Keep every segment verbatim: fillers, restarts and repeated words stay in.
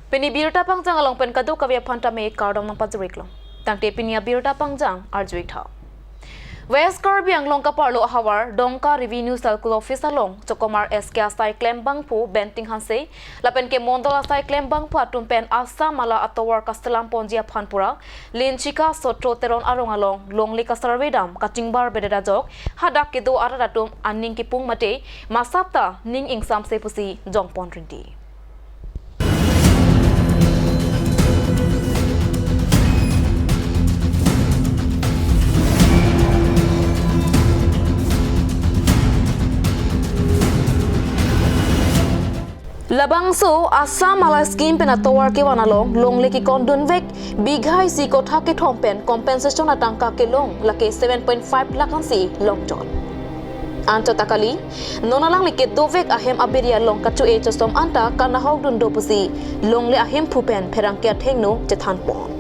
Pini birta pangjang along pen kadokave aphan tame kardom nangpajir-iklo. Tangte pini abirta pangjang arju-ik tha. West Karbi Anglong kaparlo ahavar Dongka Revenue Circle Office along chokomar S K asai klembangpo Benting Hanse lapen ke mondol asai klembangpo atum pen Asa Mala atovar kaselam ponji aphan pura Linchika Sotro Teron arong along longle ka-survey dam kachingbar bedet ajok hadak kedo arat atum aning kipung mate masap ta ning ingsamse pusi jongpon rinti. Labangso Asa Mala scheme pen atovar kevan along longle kekondun vek bigha isi kotha kethom pen compensation atangka kelong lake seven point five lakh ansi longjon. Anchot ta kali, non alangli kedovek ahem abiri along kacho-e chosom anta kanahok dun do pusi longle ahemphu pen pherangke athengno chethanpon.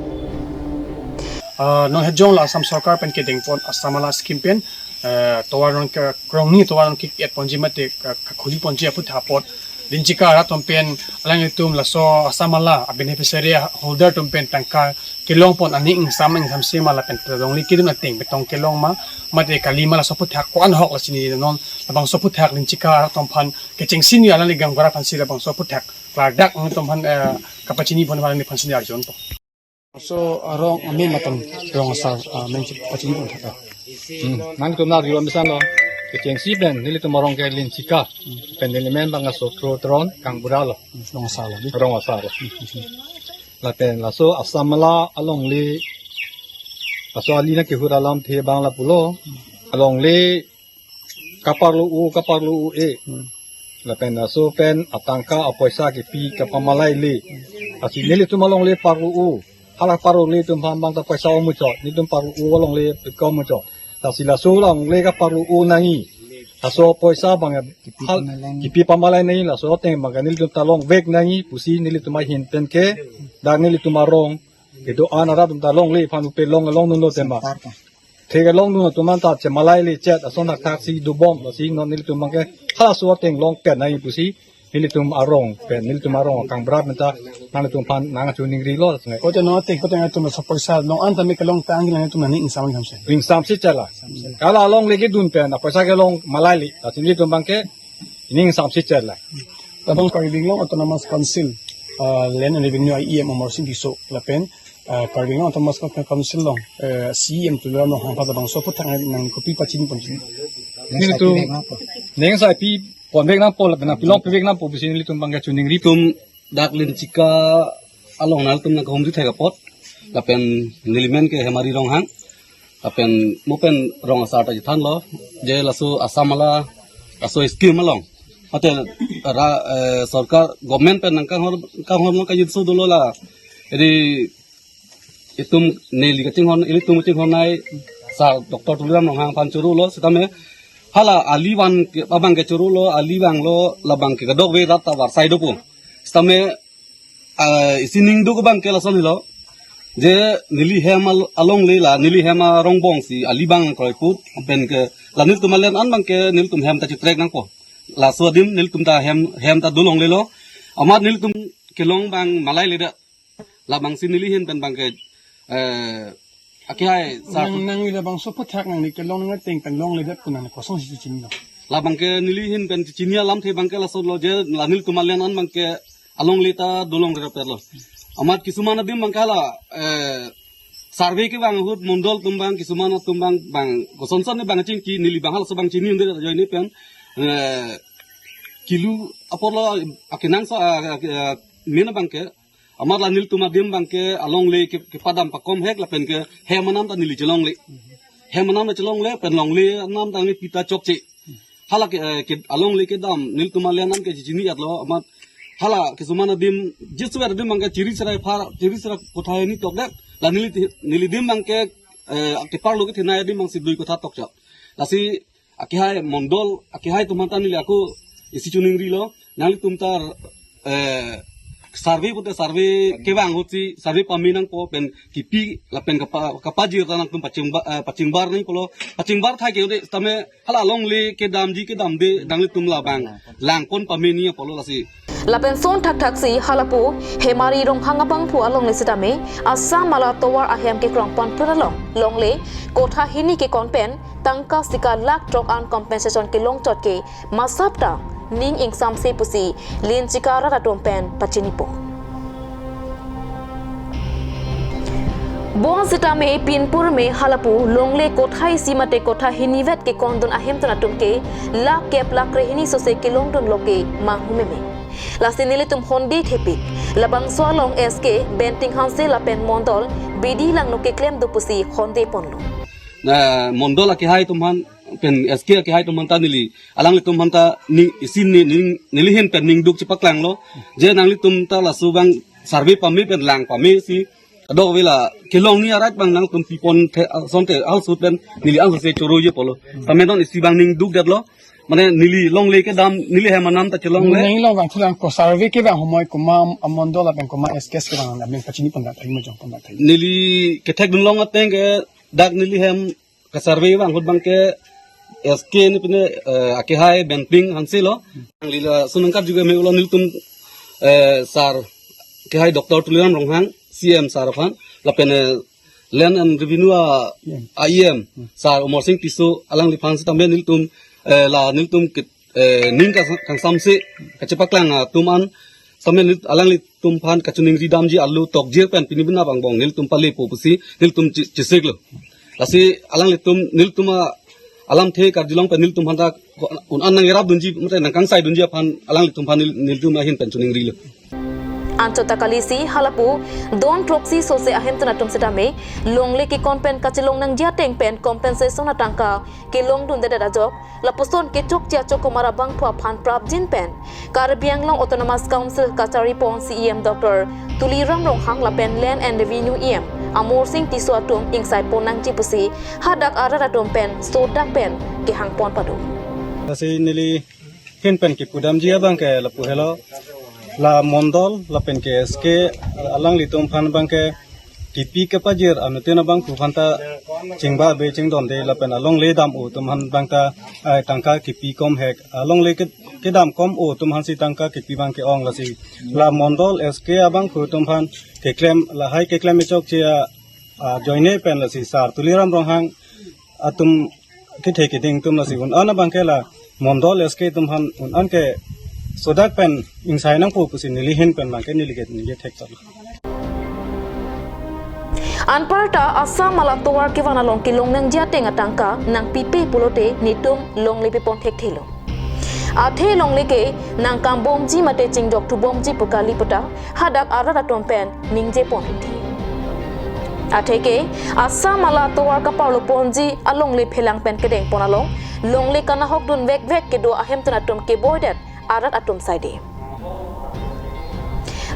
Ah, non hejong la Assam Sorkar pen kedengpon Asa Mala scheme pen, eh, tovar non ke krongni tovar non kik-et ponji mate ka, kakhuji ponji aphuthak apot Linchika arat atum pen alanglitum laso Asa Mala a beneficiary holder atum pen tangka kelongpon aning ingsam ingsamse ma lapen longle kedun ateng betong kelong ma mate kali ma laso aphuthak ko-an ahok lasi neli non labangso aphuthak Linchika arat atum aphan kechengsi neli alangli gaonbura aphansi labangso aphuthak klardak atum aphan, eh, kapachini pon aphan neli aphansi neli arjunpo. So, ah, rong amen lapen rong asar, ah, amen si pachini pon thak. Hmm. Nangtum nangri bom bisan lo. Kechengsi pen nelitum arong ke Linchika. Pen neli men abang Sotro Teron, gaonbura lo. Rong asar lo. Rong asar lo. Lapen laso Asa Mala alongle, laso ali nangkehur alamthe abang lapulo. Alongle kaparlo-o, kaparlo-o-e. Hmm. Lapen laso pen atangka apoisa kepi kapamalai le. Lasi nelitum alongle parlo-o. Hala parlo-ole atum aphan abang ta poisa om muchot. Nelitum parlo-o alongle kom muchot. Lasi laso alongle kaparlo-o nangji. Laso poisa abang hal kipi pamalai nangji, laso ateng abang nelitum ta longvek nangji pusi nelitum ahin pen ke dak nelitum arong kedo-an arat atum ta longle aphan upe long longdunlo tema. Thek alongdun atum anta chemalai le chet ason thakthak si dobom, lasi non nelitum abang ke halaso ateng longpen nangji pusi nelitum arong pen, nelitum arong gaonbura pen ta nangtum aphan nangkachiningrilo. Kote non ateng kote nangtum laso poisa non anta me kelong tangji nangtum aning ingsam ingsamse. Ingsamse chala. Hala alongle kedun pen apoisa kelong malai le, lasi nelitum abang ke aning ingsamse chala. Labang Karbi Anglong Autonomous Council, ah, Land and Revenue I E M Amarsing Tisso lapen, ah, Karbi Anglong Autonomous Council along, eh, C E M Tuliram Ronghang aphan labangso aphuthak nang kopi pachini ponji? Nelitum ning saipi ponvek nangpo lapen nangpilong pivek nangpo pusi nelitum abang kachiningri. Tum dak Linchika along nangtum nangkahumri thek apot lapen neli men ke Hemari Ronghang. Lapen mo pen rong asar ta chethanlo, je laso Asa Mala, laso scheme along. Mate ra, eh, sorkar, government pen nangkanghon, kanghon lo kajinso dolo la. Jadi itum neli kachinghon, ilitum kachinghon nai sar Doctor Tuliram Ronghang aphan choro lo, sitame hala ali van ke, abang ke choro lo, ali vanglo, labang ke kadokave rat ta varsai dopo. Sitame ah, isi ning duk abang ke lason helo. Je neli hem al-, alongle la, neli hem arong bong si ali vang kroikut, pen ke la nelitum alen an abang ke nelitum hem ta chitrek nangpo. Laso adim nelitum ta hem, hem ta dolonglelo. Amat nelitum kelong abang malailedet. Labangsi neli ahin pen abang ke, eh, akehai sa nang, nangli labangso aphuthak nangli kelong nang ateng pen longledet pu nangli kosonsi chinilo? Labang ke neli ahin pen chini alamthe abang ke lason lo, je la nelitum alen an abang ke alongle ta dolongre per lo. Amat kisuman adim abang ke hala, eh, survey kevang ahut mondol atum abang, kisuman atum abang, abang kosonson ne abang chingki, neli abang halaso abang chini unde ajoine pen, eh, kilo apor lo akenangsot, ah, ah, ah, men abang ke, amat la nelitum adim abang ke alongle ke, kepadam pakom hek lapen ke hem anam ta neli chelongle. Hem anam ta chelongle, pen longle anam ta ngi pita chokche. Hala ke, eh, ke alongle kedam nelitum alen an ke chini atlo, amat hala kisuman adim, jisu adim abang ke chiri serai phar, chiri serai kotha hini tokdet. La neli ti-, neli adim abang ke, eh, keparlo kethenei adim abang si dui kotha tokchot. Lasi akehai mondol, akehai atum aphan ta neli ako isi chiningrilo, nanglitum ta, eh, Survey pute survey kevang ahutsi survey pame nangpo pen kipi lapen kapa-, kapajir ta nangtum pachingba-, eh, pachingbar nangpo lo. Pachingbar thai ke ude tame hala longle kedamji kedamde nanglitum labang langpon pame ni apotlo lasi. Lapen son thakthak si halapu Hemari Ronghang abangphu alongle sitame Assam Mala Tovar ahem kekrongpon pura along longle kotha hini kekon pen tangka sika lakh throk an compensation kelong chot ke masap ta ning ingsamse pusi Linchika arat atum pen pachinipo. Bonsitame pinpur me halapu longle kotha isi mate kotha hini vet kekondun ahemtun atum ke lakh kep lakh krehini sose kelongdunlo ke manghumeme. Lasi nelitum honde thepik. Labangso along S K, Benting Hanse lapen Mondol, bidi langno keklem do pusi honde ponlo. Na Mondol akehai atum aphan pen S K akehai atum aphan ta neli alanglitum aphan ta ning isi ni ning neli ahin pen ning duk chepaklanglo. Je nanglitum ta laso abang survey pame pen lang pame si. Kadokave la kelongni arat abang nangtum pipon the, asonte ahut pen neli ansose choro ye apotlo. Tame non isi abang ning dukdetlo. Mane neli longle kedam neli hem anam ta chelongle. Neli long vang thulang ko survey kevang homoi komat amondol lapen komat S K kevang amen pachinipondak thai, majongpondak thai. Neli kethekdun long ateng ke dak neli hem kasurvey vang ahut abang ke S K ni pine, eh, akehai Benting Hanse lo. Neli lason nangkarju ke me ulo nelitum, eh, sir akehai Doctor Tuliram Ronghang C M sir aphan lapen, eh, Land and Revenue a, a E M sir Amarsing Tisso alangliphan sitame nelitum, eh, la nelitum ke, eh, ning ka-, kangsamse kachepaklang atum an sitame nel-, alanglitum aphan kachiningri damji alu tokjir pen pini bina bangbong nelitum palepo pusi nelitum che-, cheseklo. Lasi alanglitum nelitum a alamthe karjulong pen nelitum aphan ta un-an nangrapdunji mate nangkangsaidunji aphan alanglitum aphan nel-, nelitum ahin pen chiningrilo. Anchot ta kalisi halapu don throksi sose ahemtun atum sitame longle kekon pen kachelong nangji ateng pen compensation atangka kelongdundedet ajok lapuson kechokche achokomar abangphu aphan prapjin pen Karbi Anglong Autonomous Council kacharipon C E M Doctor Tuliram Ronghang lapen Land and Revenue E M Amarsing Tisso atum ingsaipon nangji pusi hadak arat atum pen sodak pen kehangpon pado. Lasi neli ahin pen kipudamji abang ke lapu helo, la mondol lapen ke S K alanglitum aphan abang ke kipi kepajir anuttin abangphu aphan ta chingba be chingdonde lapen alongle dam-o atum aphan abang ta, eh, tangka kipi kom hek, alongle ke, kedam kom-o atum aphansi tangka kipi abang ke-ong. Lasi la mondol S K abangphu atum aphan keklem lahai keklem echokche a, ajoine pen lasi sir Tuliram Ronghang atum kethe keding atum lasi un-an abang ke la mondol S K atum aphan un-an ke sodak pen ingsai nangpo pusi neli ahin pen abang ke neli ke neli thekchotlo. Anparta Assam Mala Tovar kevan along kelong nangji ateng atangka nangpipe pulote netum longle pipon thekthelo. Athe longle ke nangkambomji mate chingdokthu bomji pu kali puta hadak arat atum pen ningjepon hingthi. Atheke Assam Mala Tovar kaparlo ponji alongle phelang pen kedengpon along longle kanahokdun vekvek kedo ahemtun atum keboidet arat atum saide.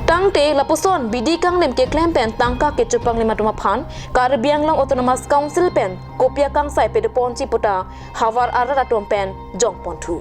Tangte lapuson bidi kanglim keklem pen tangka kechupanglim atum aphan Karbi Anglong Autonomous Council pen kopi akangsai pedoponji puta havar arat atum pen jongponthu.